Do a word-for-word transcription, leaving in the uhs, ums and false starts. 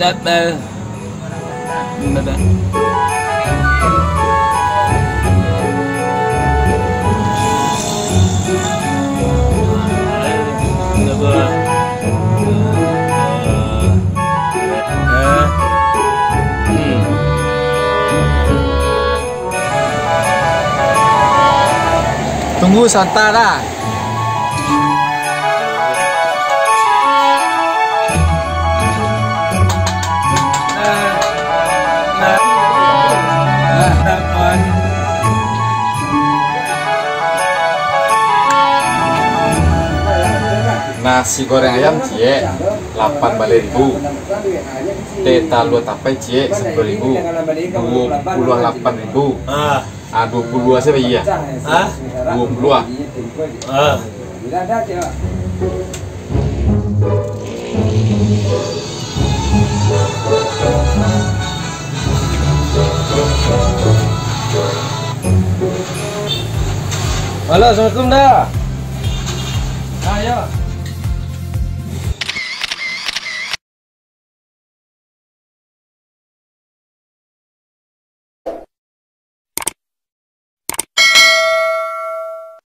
Lapar. Lapar. Lapar. Eh. Hmm. Tunggu sabanta lah. Nasi goreng ayam ciek, lapan baleh ribu. Teh talua tapai ciek, sapuluah ribu. Duo puluah lapan ribu. Ah. Ah, duo puluah sajo, Pak, iyo. Hah? Duo puluah. Ah. Halo, assalamualaikum, Da. Ah, iyo.